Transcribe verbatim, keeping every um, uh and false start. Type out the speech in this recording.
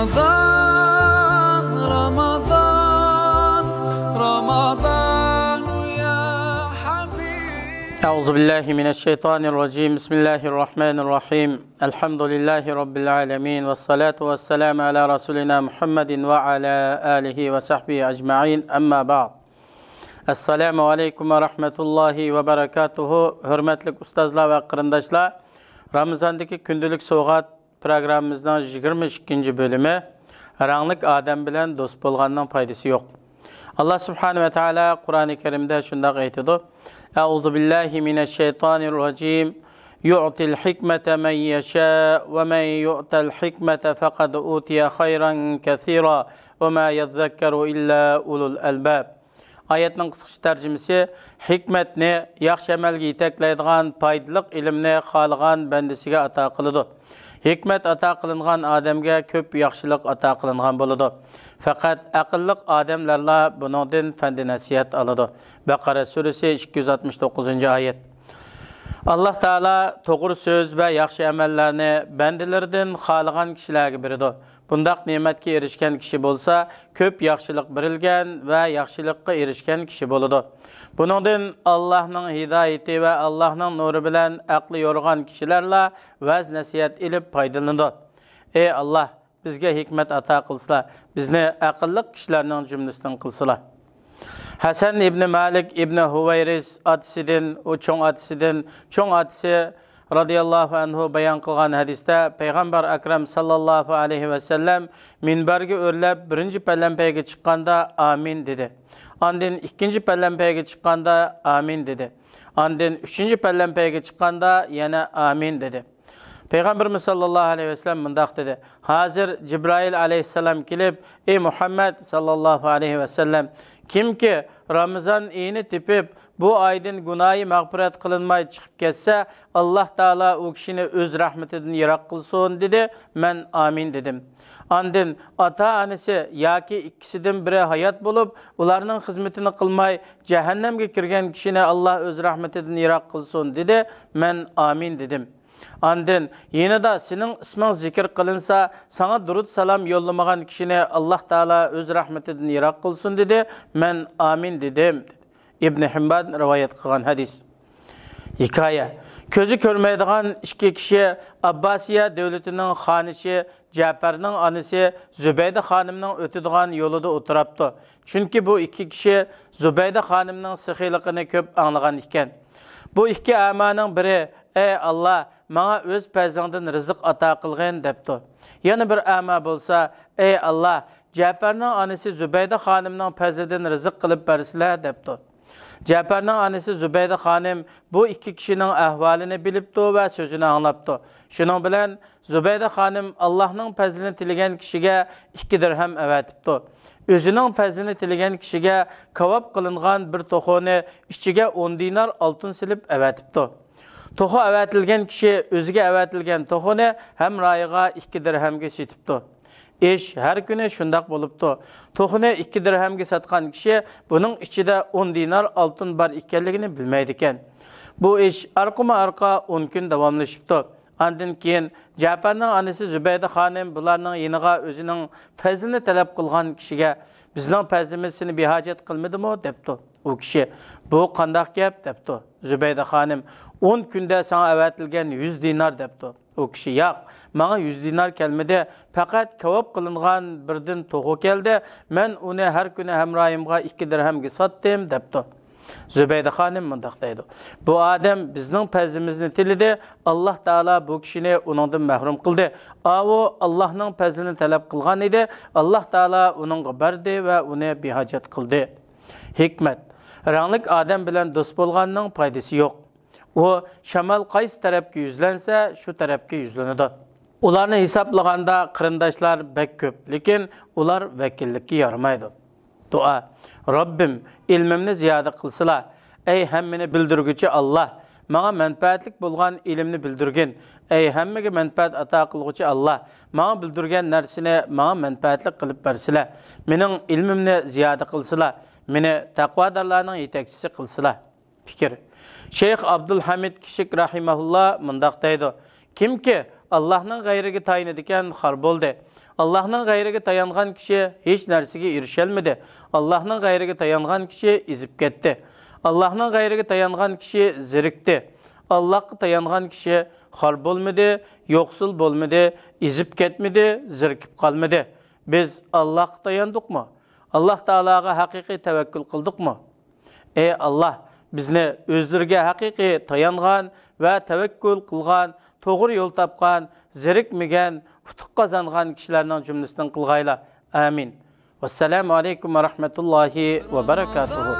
رمضان، رمضان، رمضان يا حبيب. أعوذ بالله من الشيطان الرجيم. بسم الله الرحمن الرحيم. الحمد لله رب العالمين. والصلاة والسلام على رسولنا محمد وعلى آله وصحبه أجمعين. أما بعد. السلام عليكم ورحمة الله وبركاته. ھۆرمەتلىك ئۇستازلار ۋە قېرىنداشلار، رامىزاندىكى كۈندىلىك سوۋغات پروگراممىمىزنىڭ يىگىرمە ئىككىنچى بۆلۈمى، رەڭلىك ئادەم بىلەن دوست بولغاننىڭ پايدىسى يوق. ئاللا سۇبھانە ۋە تائالا قۇرئانى كەرىمدە شۇنداق ئېيتىدۇ: أعوذ بالله من الشيطان الرجيم. يؤتي الحكمة من يشاء ومن يؤت الحكمة فقد أوتي خيرا كثيرا وما يذكر إلا أولو الألباب. ئايەتنىڭ قىسقىچە تەرجىمىسى: ھېكمەتنى، ياخشى ئەمەلگە يېتەكلەيدىغان پايدىلىق ئىلىمنى خالىغان بەندىسىگە ئاتا قىلىدۇ. ھېكمەت ئاتا قىلىنغان ئادەمگە كۆپ ياخشىلىق ئاتا قىلىنغان بولىدۇ. پەقەت ئەقىللىق ئادەملەرلا بۇنىڭدىن پەند-نەسىھەت ئالىدۇ. بەقەرە سۈرىسى، ئىككى يۈز ئاتمىش توققۇزىنچى ئايەت. ئاللا تائالا توغرا سۆز ۋە ياخشى ئەمەللەرنى بەندىلىرىدىن خالىغان كىشىلەرگە بېرىدۇ. بۇنداق نېمەتكە ئېرىشكەن كىشى بولسا، كۆپ ياخشىلىق بېرىلگەن ۋە ياخشىلىققا ئېرىشكەن كىشى بولىدۇ. بۇنىڭدىن ئاللاھنىڭ ھىدايىتى ۋە ئاللاھنىڭ نۇرى بىلەن ئەقلى يورغان كىشىلەرلا ۋەز-نەسىھەت ئېلىپ پايدىلىنىدۇ. ئەي ئاللاھ، بىزگە ھېكمەت ئاتا قىلسىلا، بىزنى ئەقىللىق كىشىلەرنىڭ جۈملىسىدىن قىلسىلا. ھەسەن ئىبنى مالىك ئىبنى ھۇۋەيرىس ئاتىسىدىن، ئۇ چوڭ ئاتىسىدىن، چوڭ ئاتىسى رازىياللاھۇ ئەنھۇ بايان قىلغان ھەدىستە، پەيغەمبەر ئەكرەم ساللاللاھۇ ئەلەيھى ۋەسەللەم مىنبەرگە ئۆرلەپ بىرىنچى پەلەمپەيگە چىققاندا «ئامىن» دېدى. ئاندىن ئىككىنچى پەلەمپەيگە چىققاندا «ئامىن» دېدى. ئاندىن ئۈچىنچى پەلەمپەيگە چىققاندا يەنە «ئامىن» دېدى. پەيغەمبىرىمىز ساللاللاھۇ ئەلەيھى ۋەسەللەم مۇنداق دېدى: ھازىر جىبرائىل ئەلەيھىسسالام كېلىپ، ئەي مۇھەممەد ساللاللاھۇ ئەلەيھى ۋەسەللەم، كىمكى رامىزان ئېيىنى تېپىپ، بۇ ئايدىن گۇناھى مەغپىرەت قىلىنماي چىقىپ كەتسە، ئاللاھ تائالا ئۇ كىشىنى ئۆز رەھمىتىدىن يىراق قىلسۇن، دېدى. مەن ئامىن دېدىم. ئاندىن ئاتا-ئانىسى ياكى ئىككىسىدىن بىرى ھايات بولۇپ، ئۇلارنىڭ خىزمىتىنى قىلماي، جەھەننەمگە كىرگەن كىشىنى ئاللاھ ئۆز رەھمىتىدىن يىراق قىلسۇن، دېدى. مەن ئامىن دېدىم. ئاندىن يېنىدا سېنىڭ ئىسمىڭ زىكىر قىلىنسا، ساڭا دۇرۇت سالام يوللىمىغان كىشىنى ئاللاھ تائالا ئۆز رەھمىتىدىن يىراق قىلسۇن، دېدى. مەن ئامىن دېدىم. ئىبنى ھىمبان رىۋايەت قىلغان ھەدىس. ھېكايە. كۆزى كۆرمەيدىغان ئىككى كىشى ئابباسىيە دۆلىتىنىڭ خانىشى جەپەرنىڭ ئانىسى زۇبەيدە خانىمنىڭ ئۆتىدىغان يولىدا ئولتۇراپتۇ. چۈنكى بۇ ئىككى كىشى زۇبەيدە خانىمنىڭ سېخىيلىقىنى كۆپ ئاڭلىغان ئىكەن. بۇ ئىككى ئەمانىڭ بىرى، ئەي ئاللاھ، ماڭا ئۆز پەزلىڭدىن رىزىق ئاتا قىلغىن، دەپتۇ. يەنە بىر ئەما بولسا، ئەي ئاللاھ، جەپەرنىڭ ئانىسى زۇبەيدە خانىمنىڭ پەزلىدىن رىزىق قىلىپ بەرسىلە، دەپتۇ. جەپەرنىڭ ئانىسى زۇبەيدە خانىم بۇ ئىككى كىشىنىڭ ئەھۋالىنى بىلىپتۇ ۋە سۆزىنى ئاڭلاپتۇ. شۇنىڭ بىلەن زۇبەيدە خانىم ئاللاھنىڭ پەزلىنى تىلىگەن كىشىگە ئىككى دىرھەم ئەۋەتىپتۇ. ئۆزىنىڭ پەزلىنى تىلىگەن كىشىگە كاۋاپ قىلىنغان بىر توخۇنى ئىچىگە ئون دىنار ئالتۇن سېلىپ ئەۋەتىپتۇ. توخۇ ئەۋەتىلگەن كىشى ئۆزىگە ئەۋەتىلگەن توخۇنى ھەمراھىغا ئىككى دىرھەمگە سېتىپتۇ. ئىش ھەر كۈنى شۇنداق بولۇپتۇ. توخۇنى ئىككى دىرھەمگە ساتقان كىشى بۇنىڭ ئىچىدە ئون دىنار ئالتۇن بار ئىكەنلىكىنى بىلمەيدىكەن. بۇ ئىش ئارقىمۇ ئارقا ئون كۈن داۋاملىشىپتۇ. ئاندىن كېيىن جەپەرنىڭ ئانىسى زۇبەيدە خانىم بۇلارنىڭ يېنىغا ئۆزىنىڭ پەزلىنى تەلەپ قىلغان كىشىگە، «بىزنىڭ پەزلىمىز سېنى بىھاجەت قىلمىدىمۇ؟» دەپتۇ. ئۇ كىشى، «بۇ قانداق گەپ؟» دەپتۇ. زۇبەيدە خانىم، «ئون كۈندە ساڭا ئەۋەتىلگەن يۈز دىنار» دەپتۇ. ئۇ كىشى، «ياق، ماڭا يۈز دىنار كەلمىدى، پەقەت كاۋاپ قىلىنغان بىردىن توخۇ كەلدى، مەن ئۇنى ھەر كۈنى ھەمراھىمغا ئىككى دىرھەمگە ساتتىم» دەپتۇ. زۇبەيدە خانىم مۇنداق دەيدۇ، «بۇ ئادەم بىزنىڭ پەزلىمىزنى تىلىدى، ئاللاھ تائالا بۇ كىشىنى ئۇنىڭدىن مەھرۇم قىلدى. ئاۋۇ ئاللاھنىڭ پەزلىنى تەلەپ قىلغان ئىدى، ئاللاھ تائالا ئۇنىڭغا بەردى ۋە ئۇنى بىھاجەت قىلدى.» ھېكمەت. رەڭلىك ئادەم بىلەن دوست بولغاننىڭ پايدىسى يوق. ئۇ شامال قايسى تەرەپكە يۈزلەنسە، شۇ تەرەپكە يۈزلىنىدۇ. ئۇلارنى ھېسابلىغاندا قېرىنداشلار بەك كۆپ، لېكىن ئۇلار ۋەكىللىككە يارىمايدۇ. دۇئا. رەببىم، ئىلمىمنى زىيادە قىلسىلا. ئەي ھەممىنى بىلدۈرگۈچى ئاللاھ، ماڭا مەنپەئەتلىك بولغان ئىلىمنى بىلدۈرگىن. ئەي ھەممىگە مەنپەئەت ئاتا قىلغۇچى ئاللاھ، ماڭا بىلدۈرگەن نەرسىنى ماڭا مەنپەئەتلىك قىلىپ بەرسىلە. مېنىڭ ئىلمىمنى زىيادە قىلسىلا. مېنى تەقۋادارلارنىڭ يېتەكچىسى قىلسىلا. پىكىر. شەيخ ئابدۇلھەمىد كىشىك رەھىمەھۇللا مۇنداق دەيدۇ، «كىمكى ئاللاھنىڭ غەيرىگە تايىنىدىكەن، خار بولدى. ئاللاھنىڭ غەيرىگە تايانغان كىشى ھېچ نەرسىگە ئېرىشەلمىدى. ئاللاھنىڭ غەيرىگە تايانغان كىشى ئېزىپ كەتتى. ئاللاھنىڭ غەيرىگە تايانغان كىشى زېرىكتى. ئاللاھقا تايانغان كىشى خار بولمىدى، يوقسۇل بولمىدى، ئېزىپ كەتمىدى، زېرىكىپ قالمىدى. بىز ئاللاھقا تاياندۇقمۇ؟ ئاللاھ تائالاغا ھەقىقىي تەۋەككۈل قىلدۇقمۇ؟ ئەي ئاللاھ، بىزنى ئۆزلىرىگە ھەقىقىي تايانغان ۋە تەۋەككۈل قىلغان، توغرا يول تاپقان، زېرىكمىگەن، ئۇتۇق قازانغان كىشىلەرنىڭ جۈملىسىدىن قىلغايلا. ئامىن. ۋەسسالامۇ ئەلەيكۇم ۋە رەھمەتۇللاھى ۋە بەرەكاتۇھۇ.